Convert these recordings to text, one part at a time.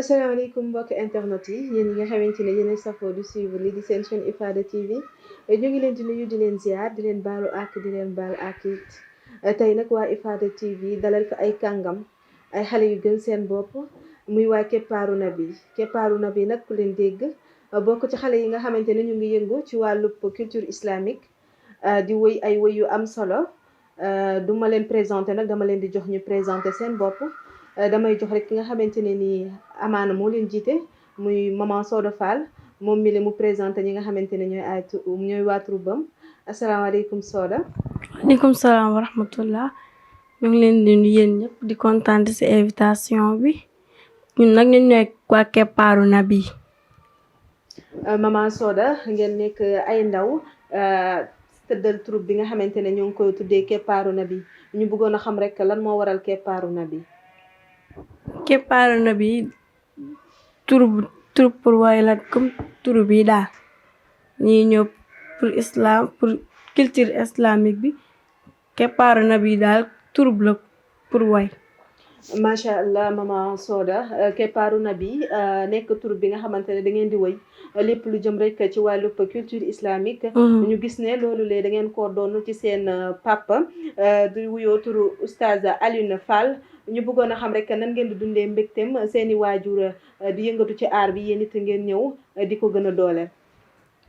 asalaamaaleykum mbokk internet yi yéen ñi nga xamante ne yéen a safoo di suivre lii di seen chaîne Ifada TV ñu ngi leen di nuyu di leen ziar di leen baalu àq di leen baal àq it tey nag waa Ifada TV dalal fi ay kàngam ay xale yu gën seen bopp muy waa Keppaaru Nabi nag ku leen dégg bokk ci xale yi nga xamante ne ñu ngi yëngu ci wàllub culture islamique di woy ay woy yu am solo du ma leen présenté nag dama leen di jox ñu présenté seen bopp. damay jox rek ki nga xamante ne nii amaana moo leen jiite muy maman Soda Fall moom mi le mu présenté ñi nga xamante ne ñooy waa troubam asalaamaaleykum Soda. waaleykum salaam wa rahmatullah ñu ngi leen di nuyu yéen ñëpp di kontaan ci invitation bi ñun nag ñu nekk waa Keppaaru Nabi. maman Soda ngeen nekk ay ndaw tëddal troupe bi nga xamante ne ñoo ngi koy tuddee Keppaaru Nabi ñu bëggoon a xam rek lan moo waral Keppaaru Nabi. Keppaaru Nabi tur pour way la comme tur bi daal ñii ñëw pour islam pour culture islamique bi Keppaaru Nabi daal tur la pour way. macha allah maman Soda Keppaaru Nabi nekk tur bi nga xamante ne da ngeen di woy lépp lu jëm rek ci wàllub culture islamique. ñu gis ne loolu lee da ngeen koo doon ci seen papa di wuyoo turu oustaz Alioune Fall. ñu bëggoon a xam rek nan ngeen di dundee mbégteem seeni waajur di yëngatu ci aar bi yéen it ngeen ñëw di ko gën a dooleel.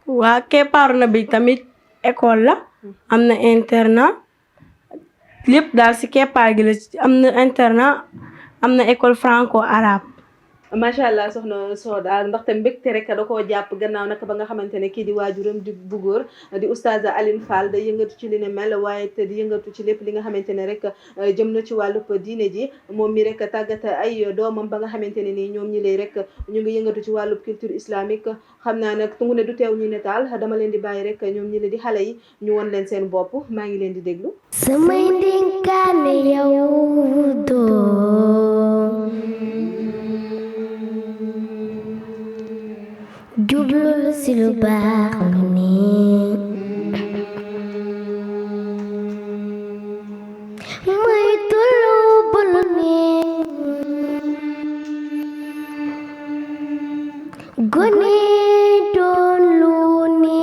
waa Keppaaru Nabi tamit école la am na internat lépp daal ci keppaar gi la am na internat am na école franco arabe. macha allah soxna Soda ndaxte mbégte rek da koo jàpp gannaaw nag ba nga xamante ne kii di waajuram di bu góor di oustaz Alioune Fall day yëngatu ci li ne mel waaye te di yëngatu ci lépp li nga xamante ne rek jëm na ci wàllub diine ji moom mi rek tàggat ay doomam ba nga xamante ne nii ñoom ñi lay rek ñu ngi yëngatu ci wàllub culture islamique xam naa nag tungu ne du teew ñu netaal dama leen di bàyyi rek ñoom ñi la di xale yi ñu won leen seen bopp maa ngi leen di déglu. samay ndénkaane yow doom jublul si lu baax lu ne mooy tullu bu lu ne gone doon lu ne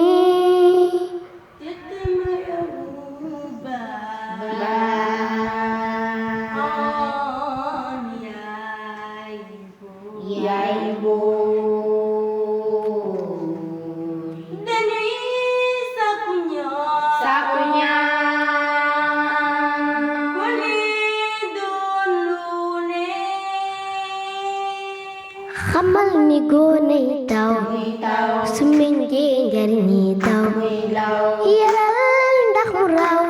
xamal ni gone taw su meññee njariñi taw yaral ndax mu raw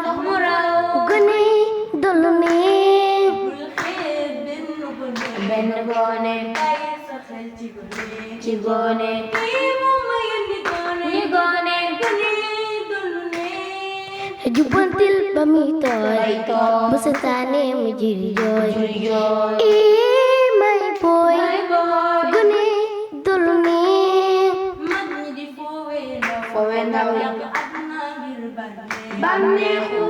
gone dollu ne benn gone ci gone ni gone jubbantil ba muy tooy bu setaane mu jiri jooy may boy gone dollu ne fowe ndaw bànneexu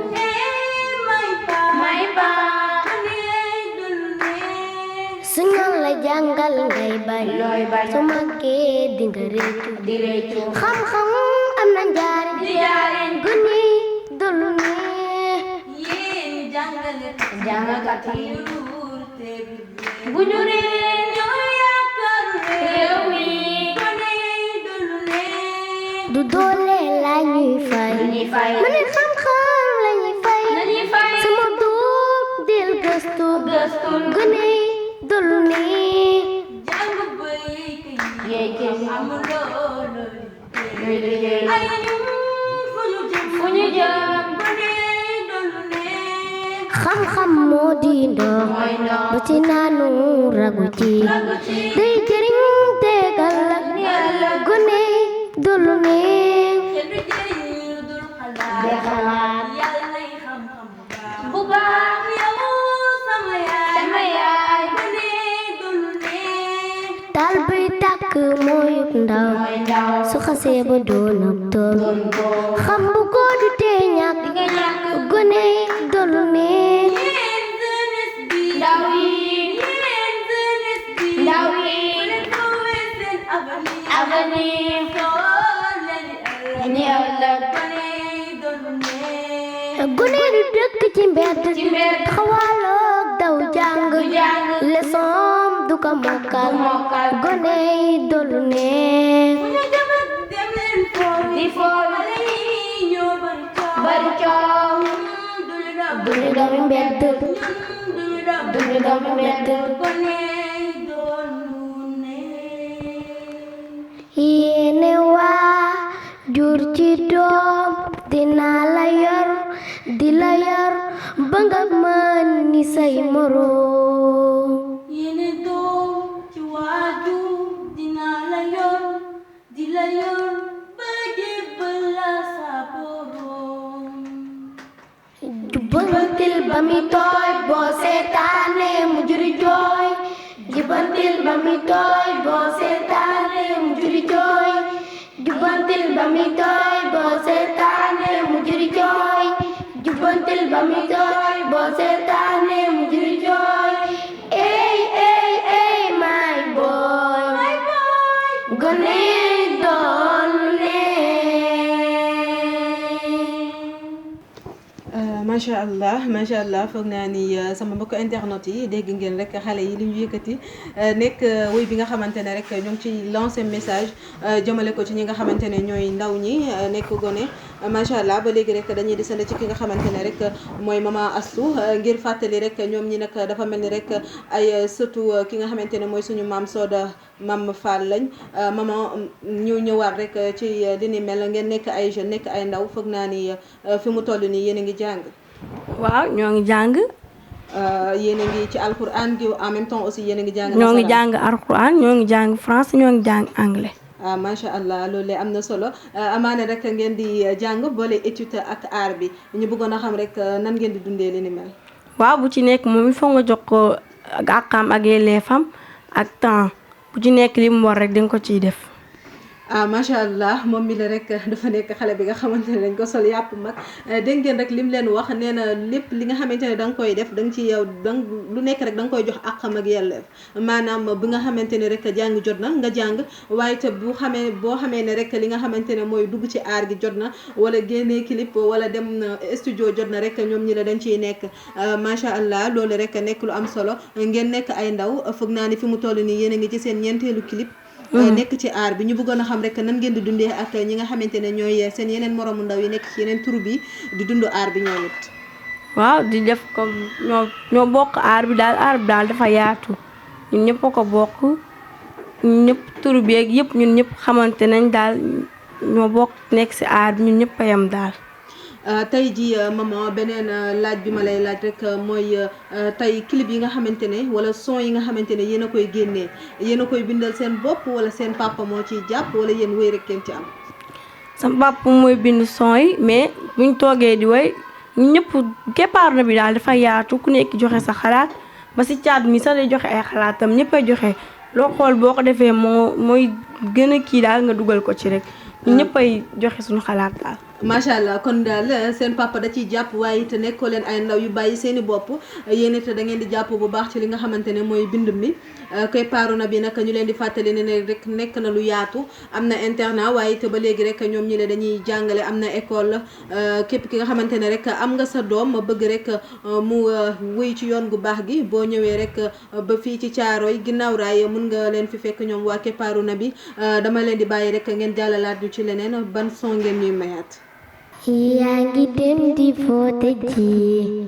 may ba su ñaan la jàngal ngay bañ su màggee dinga réccu xam-xam am na njariñ gone dollu ne jàngkat yi bu ñu réer ñoo yaakaar réew mi du doole la ñuy fay mu ne xam-xam la ñuy fay sama doom del gëstu gone dollu ne fu ñu jëm xam-xam moo di ndox bu ci naanu ragu ci day jëriñ tegal la gone dollu ne de xalaat bu baax yow sama yaay taal bi tàkk mooy ndaw su xasee ba doon ak tool xam bu ko du tee ñàkk gone dollu ne ndaw yi ni ëllëg gune du dëkk ci mbedd xawaloog daw jàng leçon du ko mokkal gone dolu ne di fool bari coow duñu doomi mbedd duñu doomi mbedd yéene waa jur ci doom dina la yor di la yor ba nga mën ni say moroom yéene doom ci waajur dina la yor di la yor ba jébbal la sa boroom jubbantil ba mi tooy boo seetaane mu juri jooy jubbantil ba mi tooy boo seetaane mu juri jooy jubbantil ba mi tooy boo seetaane mu juri jooy jubbantil ba mi tooy boo seetaane mu juri jooy ey ey ey my boy gone doon macha allah foog naa ni sama mbokk internet yi dégg ngeen rek xale yi li ñu yëkkati nekk woy bi nga xamante ne rek ñoo ngi ciy lancer message jëmale ko ci ñi nga xamante ne ñooy ndaw ñi nekk gone macha allah ba léegi rek dañuy desandi ci ki nga xamante ne rek mooy Mama Astou ngir fàttali rek ñoom ñi nag dafa mel ni rek ay surtout ki nga xamante ne mooy suñu maam Soda Mam Fall lañ maman ñu ñëwaat rek ci li ni mel ngeen nekk ay jeune nekk ay ndaw foog naa ni fi mu toll nii yéen a ngi jàng. waaw ñoo ngi jàng. yéen a ngi ci alxuraan gi en même temps aussi yéen a ngi jàng. ñoo ngi jàng alxuraan ñoo ngi jàng français ñoo ngi jàng anglais. macha allah loolu am na solo amaana rek ngeen di jàng boole étude ak art bi ñu bëggoon a xam rek nan ngeen di dundee li ni mel. waaw bu ci nekk moom il faut nga jox ko àqam ak yelleefam ak temps bu ci nekk li mu war rek di nga ko ciy def. macha allah moom mi la rek dafa nekk xale bi nga xamante ne dañ ko sol yàpp mag dégg ngeen rek lim leen wax nee na lépp li nga xamante ne da nga koy def da nga ci yow lu nekk rek da nga koy jox àqam ak yelleef maanaam bi nga xamante ne rek jàng jot na nga jàng waaye te boo xamee ne rek li nga xamante ne mooy dugg ci aar gi jot na wala génnee clip wala dem studio jot na rek ñoom ñi la dañ ciy nekk macha allah loolu rek nekk lu am solo ngeen nekk ay ndaw foog naa ni fi mu toll nii yéen a ngi ci seen ñeenteelu clip nekk ci aar bi ñu bëggoon a xam rek nan ngeen di dundee ak ñi nga xamante ne ñooy seen yeneen moromu ndaw yi nekk ci yeneen tur bi di dund aar bi ñoom it. waaw di def comme ñoo bokk aar bi daal dafa yaatu ñun ñëpp a ko bokk ñun ñëpp tur bi ak yëpp ñun ñëpp xamante nañ daal ñoo bokk nekk ci aar bi ñun ñëpp a yem daal. tey ji maman beneen laaj bi ma lay laaj rek mooy tey clip yi nga xamante ne wala son yi nga xamante ne yéen a koy génnee yéen a koy bindal seen bopp wala seen papa moo ciy jàpp wala yéen wéy rek kenn ci am. sama papa mooy bind son yi mais buñ toogee di woy ñun ñëpp keppaar na bi daal dafa yaatu ku nekk joxe sa xalaat ba ci caat mi sax day joxe ay xalaatam ñëpp a joxe loo xool boo ko defee mooy gën a kii daal nga dugal ko ci rek ñun ñëpp ay joxe suñu xalaat daal. macha allah kon daal seen papa da ciy jàpp waaye it nekkoo leen ay ndaw yu bàyyi seeni bopp yéen it da ngeen di jàpp bu baax ci li nga xamante ne mooy bind mi koy paaru na bi nag ñu leen di fàttali ne rek nekk na lu yaatu am na internat waaye it ba léegi rek ñoom ñi le dañuy jàngale am na école képp ki nga xamante ne rek am nga sa doom bëgg rek mu wéy ci yoon gu baax gi boo ñëwee rek ba fii ci Caaroy ginnaaw raay mun nga leen fi fekk ñoom waa keppaaru na bi dama leen di bàyyi rek ngeen jàllalaat ñu ci leneen ban son ngeen ñuy mayaat. yaa ngi dem di foote ji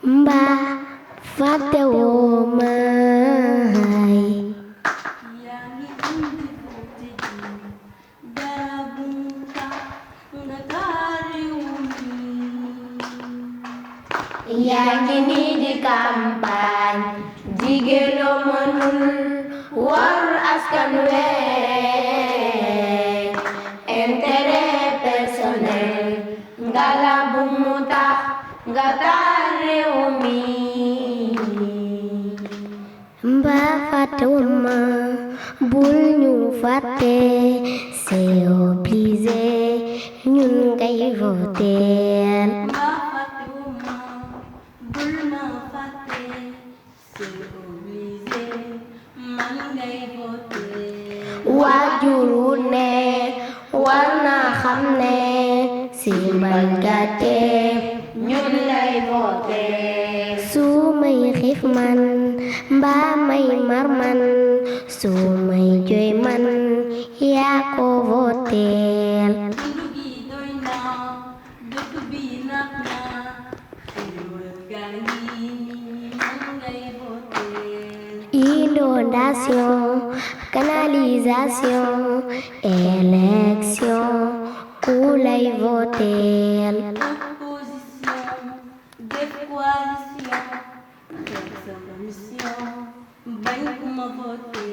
mbaa fàtte woo may yaa ngi dem di foote ji dara bu mu tax nga taariwu yaa ngi nii di campagne jigéenoo mënul war askan wi intérêt personnel ngala bu mu tax nga taal réew mi mbaa fàttewuma bul ñu fàtte c'est obligé ñun ngay voter mbaa fàttewuma bul ma fàtte c'est obligé man ngay voter waajur wu ne war na xam ne si bañ gàcce ñun lay voté su may xiif man mbaa may mar man su may jooy man yaa ko voteel dundu gi doy na dëkk bi naat na xéewal gaa ngi man ngay voté inondation canalisation élection ku lay voteel opposition def coalition def sama mission bañ ku ma voté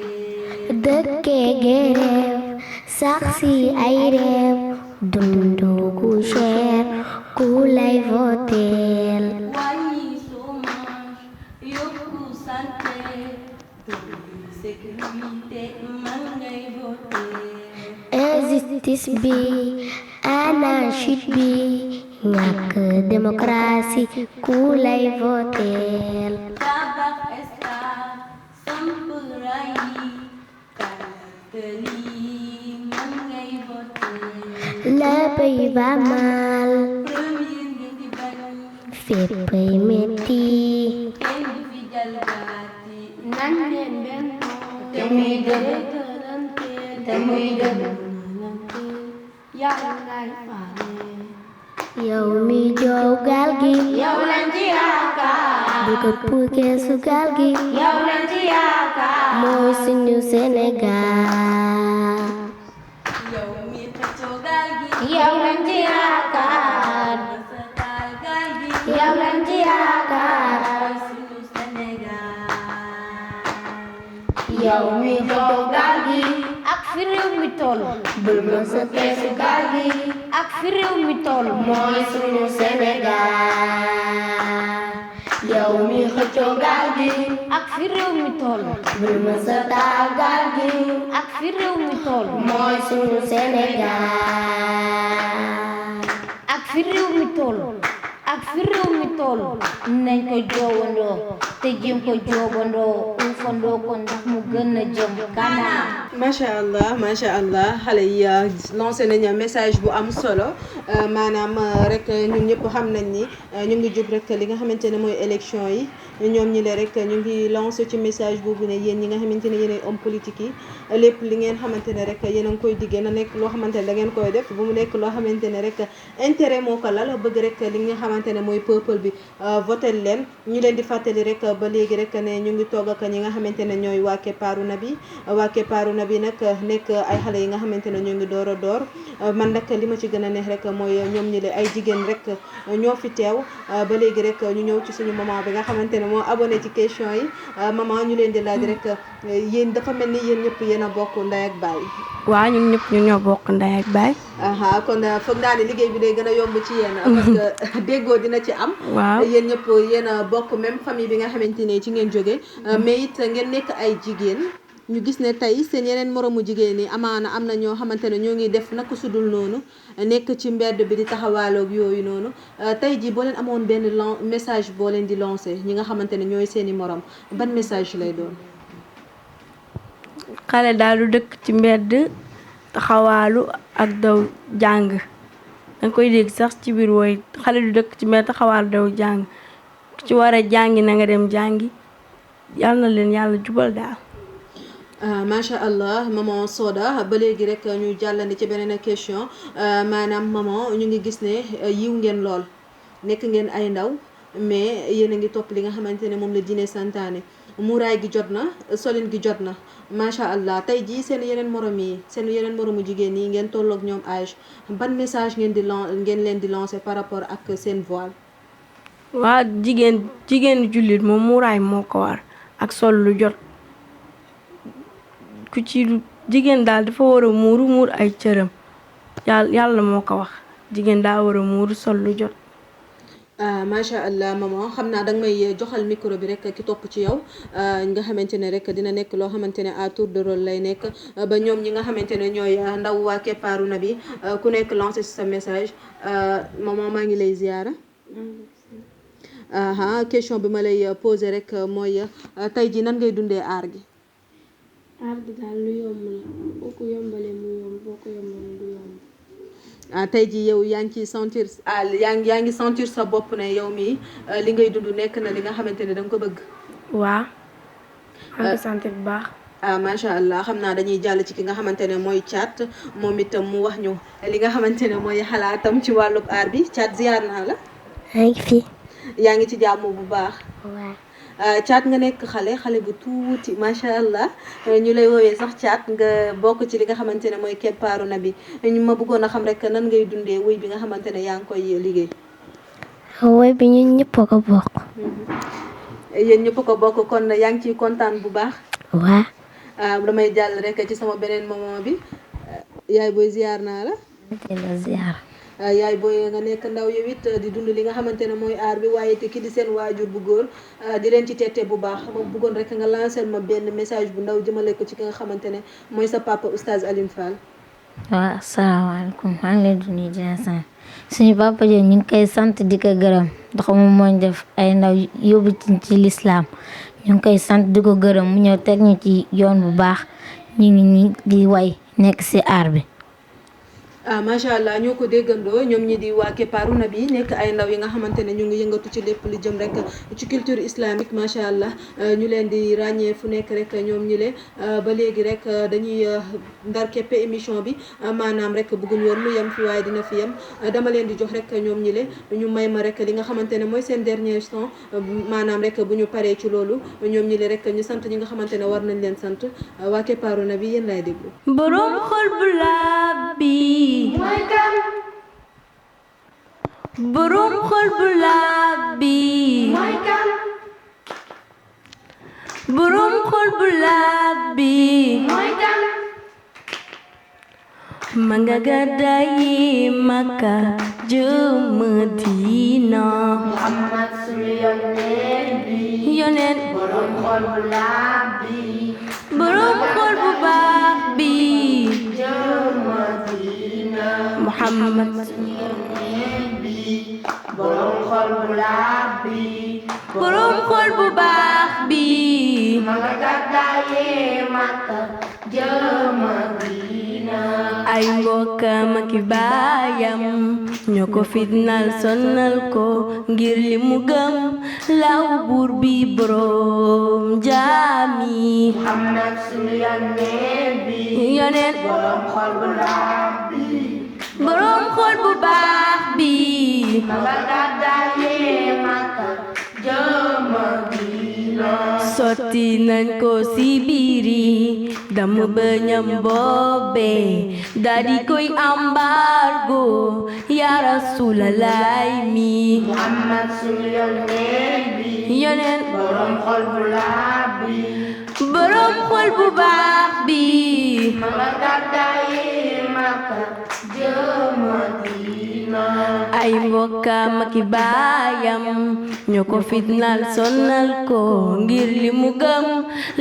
dëkkee gereef sax si ay reef dundu gu cher ku lay voteel wàññi chômage yokku santé dolli sécurité man ngay voté injustice bi anarchie bi ñàkk démocratie ku lay voteel tabax stade samp ray yi tali man ngay voté le pays va mal premier ngeen di bañ féppay metti kenn du fi jalgati nan leen benn te muy dëgg te muy dëgg yàlla ngay faale yow mi joow gaal gi yow lañ ci yaakaar bu ko puukee su gaal gi yow lañ ci yaakaar mooy suñu Sénégal yow mi xëccoo gaal gi yow lañ ci yaakaar sa taal gaal gi yow lañ ci yaakaar mooy suñu Sénégal yow mi joow gaal gi ak fi réew mi toll bul ma sa keesu gaal gi ak fi réew mi toll mooy suñu Sénégal yow mi xëccoo gaal gi ak fi réew mi toll bul ma sa taal gaal gi ak fi réew mi toll mooy suñu Sénégal ak fi réew mi toll ak fi réew mi toll nañ ko joowandoo te jéem ko joobandoo uufandoo ko ndax mu gën a jëm kanam macha allah xale yi lancé nañu message bu am solo maanaam rek ñun ñëpp xam nañ ni ñu ngi jub rek li nga xamante ne mooy élection yi ñoom ñi le rek ñu ngi lancé ci message boobu ne yéen ñi nga xamante ne yéen homme politique yi lépp li ngeen xamante ne rek yéen a ngi koy diggee na nekk loo xamante ne da ngeen koy def bu mu nekk loo xamante ne rek intérêt moo ko lal bëgg rek li nga xamante ne mooy peuple bi votel leen ñu leen di fàttali rek ba léegi rek ne ñu ngi toog ak ñi nga xamante ne ñooy waa Keppaaru Nabi nag nekk ay xale yi nga xamante ne ñu ngi door a door man nag li ma ci gën a neex rek mooy ñoom ñi le ay jigéen rek ñoo fi teew ba léegi rek ñu ñëw ci suñu maman bi nga xamante ne moo abonné ci question yi maman ñu leen di laaj rek yéen dafa mel ni yéen ñëpp yéen a bokk ndey ak baay. waaw ñun ñëpp ñu ñoo bokk ndey ak baay. kon foog naa ne liggéey bi day gën a yomb ci yéen. parce que déggoo dina ci am. waaw yéen ñëpp yéen a bokk même famille bi nga xamante ne ci ngeen jógee. mais it ngeen nekk ay jigéen. ñu gis ne tey seen yeneen moroomu jigéen ñi amaana am na ñoo xamante ne ñoo ngi def naka sudul noonu nekk ci mbedd bi di taxawaaloog yooyu noonu tey jii boo leen amoon benn message boo leen di lancé ñi nga xamante ne ñooy seeni morom ban message lay doon. xale daal du dëkk ci mbedd taxawaalu ak daw jàng danga koy dégg sax ci biir wooy xale du dëkk ci mbedd taxawaalu daw jàng ci war a jàngi na nga dem jàngi yal na leen yàlla jubal daal. macha allah maman Soda ba léegi rek ñu jàllandi ci beneen question maanaam maman ñu ngi gis ne yiw ngeen lool nekk ngeen ay ndaw mais yéen a ngi topp li nga xamante ne moom la diine santaane muuraay gi jot na solin gi jot na macha allah tey jii seen yeneen moromu jigéen yi ngeen tolloog ñoom âge ban message ngeen leen di lancer par rapport ak seen voile. waa jigéen jullit moom muuraay moo ko war ak sol lu jot. ku ci jigéen daal dafa war a muur ay cëram yàlla moo ko wax jigéen daa war a muuru sol lu jot. macha allah maman xam naa danga may joxal micro bi rek ki topp ci yow nga xamante ne rek dina nekk loo xamante ne à tour de rôle lay nekk ba ñoom ñi nga xamante ne ñooy ndaw waa Keppaaru Nabi ku nekk lancé ci sa message maman maa ngi lay ziyaara. question bi ma lay posé rek mooy tey ji nan ngay dundee aar gi. aar bi daal lu yomb la boo ko yombalee mu yomb boo ko yombalee du yomb. tey jii yow yaa ngi ciy sentir yaa ngi sentir sa bopp ne yow mii li ngay dund nekk na li nga xamante ne da nga ko bëgg. waa maa ngi sant bu baax. macha allah xam naa dañuy jàll ci ki nga xamante ne mooy Thiat moom itam mu wax ñu li nga xamante ne mooy xalaatam ci wàllub aar bi Thiat ziar naa la. maa ngi fi. yaa ngi ci jàmm bu baax. waaw. Thiat nga nekk xale bu tuuti macha allah ñu lay woowee sax Thiat nga bokk ci li nga xamante ne mooy keppaaru Nabi ñu ma bëggoon a xam rek nan ngay dundee wuy bi nga xamante ne yaa ngi koy liggéey. woy bi ñun ñëpp a ko bokk. yéen ñëpp ko bokk kon yaa ngi ciy kontaan bu baax. waa. damay jàll rek ci sama beneen maman bi yaay booy ziar naa la. dina ziar. yaay booy nga nekk ndaw yow it di dund li nga xamante ne mooy aar bi waaye te ki di seen waajur bu góor di leen ci tette bu baax ma bëggoon rek nga lancer ma benn message bu ndaw jëmale ko ci ki nga xamante ne mooy sa papa oustaz Alioune Fall. waaw asalaamaaleykum maa ngi leen di nuyu di leen sant suñu papa Diop ñu ngi koy sant di ko gërëm ndax moom moo ñu def ay ndaw yóbbu ci lislaam ñu ngi koy sant di ko gërëm mu ñëw teg ñu ci yoon bu baax ñu ngi nii di way nekk ci aar bi. macha allah ñoo ko déggandoo ñoom ñi di waa keppaaru Nabi nekk ay ndaw yi nga xamante ne ñu ngi yëngatu ci lépp lu jëm rek ci culture islamique macha allah ñu leen di ràññee fu nekk rek ñoom ñi le ba léegi rek dañuy ndar keppe émission bi maanaam rek bëgguñ woon mu yem fi waaye dina fi yem dama leen di jox rek ñoom ñi le ñu may ma rek li nga xamante ne mooy seen dernier son maanaam rek bu ñu paree ci loolu ñoom ñi le rek ñu sant ñi nga xamante ne war nañ leen sant waa keppaaru Nabi yéen laay déglu. borom xol bu laab bi mooy kan. borom xol bu laab bi mooy kan. borom xol bu laab bi mooy kan. ma nga gàddaay Makka jëm Madina Muhammad sunu yonent bi. yonent borom xol bu laab bi. borom xol bu baax bi jëm Madina. Muhammad yonent bi. borom xol bu laab bi. borom xol bu baax bi ma nga gàddaay Makka jëm Madina. ay mbokkam ak i baayam ñoo ko fitnal sonal ko ngir li mu gëm law buur bi borom jaami Muhammad sunu yonent bi. yonent borom xol bu laab bi. borom xol bu baax bi ma nga gàddaay Makka jëm Madina. sotti nañ ko si biiri dam bëñam boobe daldi koy embargo ya rasulalay mi Muhammad sunu yonent bi. yonent borom xol bu laab bi. borom xol bu baax bi ma nga gàddaay Makka jëm Madina. ay mbokkam ak i baayam ñoo ko fitnal sonal ko ngir li mu gëm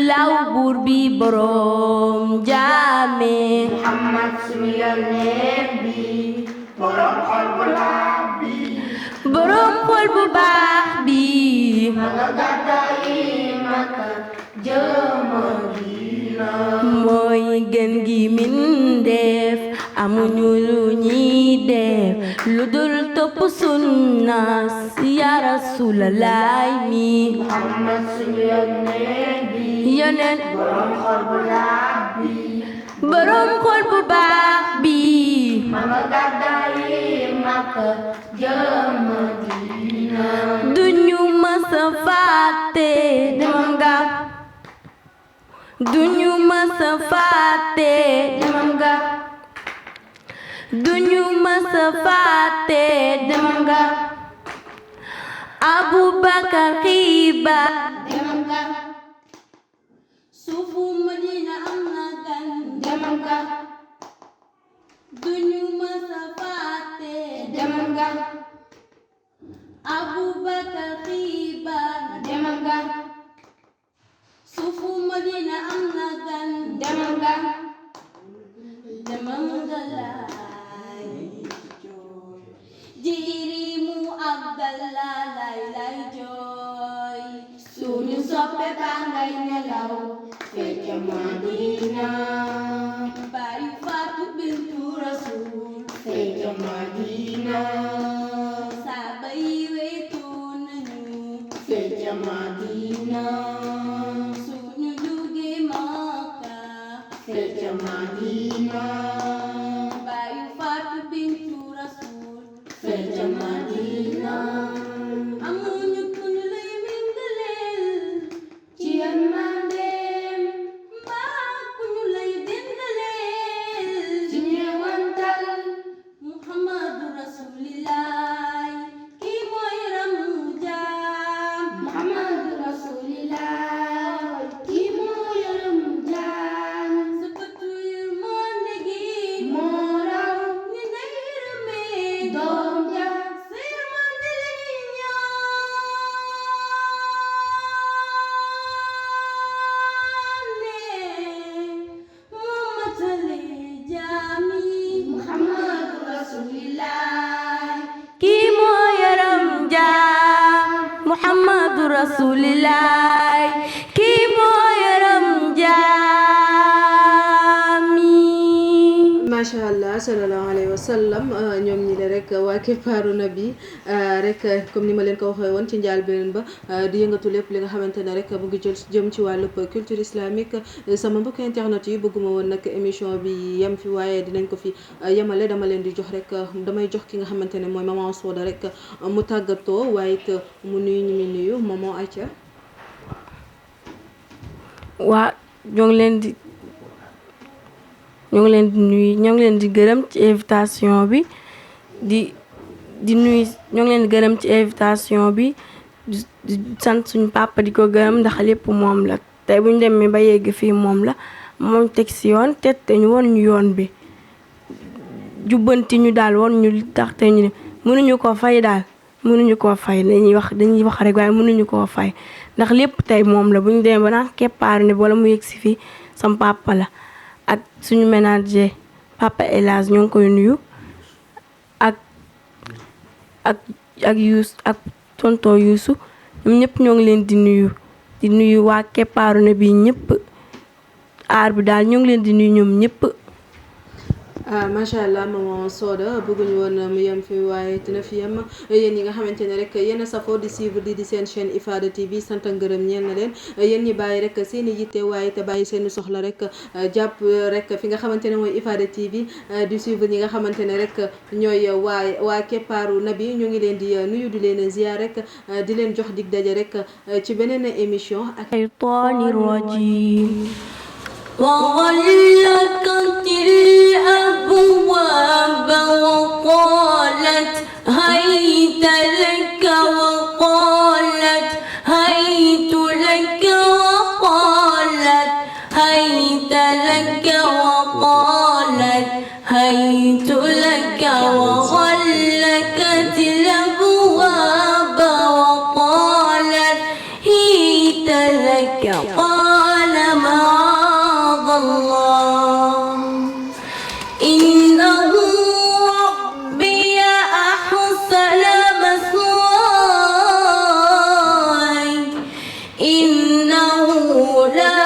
law buur bi borom jaame Muhammad sunu yonent bi. borom xol bu laab bi. borom xol bu baax bi ma nga gàddaay Makka jëm Madina. mooy gën gi mindeef amuñu lu ñuy def lu dul topp sunnas ya rasulalay mi Muhammad sunu yonent bi. yonent borom xol bu laab bi. borom xol bu baax bi ma nga gàddaay Makka jëm Madina. duñu mësa fàtte demam ga duñu mësa fàtte demam ga duñu mësa fàtte demam ga Abubakar xibaar demam ga. suufu Madina am na gan demam ga. duñu mësa fàtte demam ga. Abubakar xibaar demam ga. suufu Madina am na gan demam ga. demam nga laay jooy jirimu Abdallah lay jooy suñu soppe ba ngay nelaw fecca Madina Bayu Fatou Bintou Rasoul fecca Madina Saaba yi weytoon nañu fecca Madina suñu jógee Makka fecca Madina Bayu Fatou Bintou Rasoul fecca Madina amuñu ku ñu lay méngaleel ci yërmandeem mbaa ku ñu lay dendaleel ci ñeewantal Muhammadu Rasulillah kii mooy ramu jaam Muhammadu Rasulillah kii moo yërëm jaam sa bëtu yërmande gi moo raw ni nga yërëmee doom ja sa yërmande lañuy ñaan moo matale jaam yi Muhammadu Rasulillah kii moo yaram jaam Muhammadu Rasulillah kii moo yaram jaami. macha allah sallallahu alayhi wa sallam ñoom ñi le rek waa keppaaru nabi rek comme ni ma leen ko waxee woon ci njàlbéen ba di yëngatu lépp li nga xamante ne rek mu ngi jëm ci wàllub culture islamique sama mbokk internet yi bëgguma woon nag émission bi yem fi waaye dinañ ko fi yemale dama leen di jox rek damay jox ki nga xamante ne mooy maman Soda rek mu tàggatoo waaye it mu nuyu ñi muy nuyu maman Aïcha. waa ñoo ngi leen di nuyu ñoo ngi leen di gërëm ci invitation bi di nuyu ñoo ngi leen di gërëm ci invitation bi di sant suñu papa di ko gërëm ndax lépp moom la tey bu ñu demee ba yegg fii moom la moom teg si yoon te ñu woon ñu yoon bi jubbanti ñu daal woon ñu li tax te ñu ne mënuñu koo fay daal mënuñu koo fay dañuy wax rek waaye mënuñu koo fay ndax lépp tey moom la bu ñu demee ba naan keppaaru ne wala mu yegg si fii sam papa la ak suñu ménager papa Elage ñoo ngi koy nuyu ak Youssou ak tonton Youssou ñoom ñëpp ñoo ngi leen di nuyu waa keppaaru ne bi ñëpp aar bi daal ñoo ngi leen di nuyu ñoom ñëpp. macha allah maman Soda bëgguñu woon mu yem fi waaye dina fi yem yéen ñi nga xamante ne rek yéen a safoo di suivre di seen chaîne Ifada TV sant ak ngërëm ñeel na leen yéen ñi bàyyi rek seen i yitte waaye te bàyyi seen soxla rek jàpp rek fi nga xamante ne mooy Ifada TV di suivre ñi nga xamante ne rek ñooy waa keppaaru nabi ñu ngi leen di nuyu di leen ziar rek di leen jox dig daje rek ci beneen émission ak shaytaani rajiim وغلقت الأبواب وقالت هيت لك وقالت هيت لك وقالت هيت لك وقالت هيت لك وغلقت الأبواب وقالت هيت لك قال معاذ الله إنه ربي أحسن مثواي إنه لا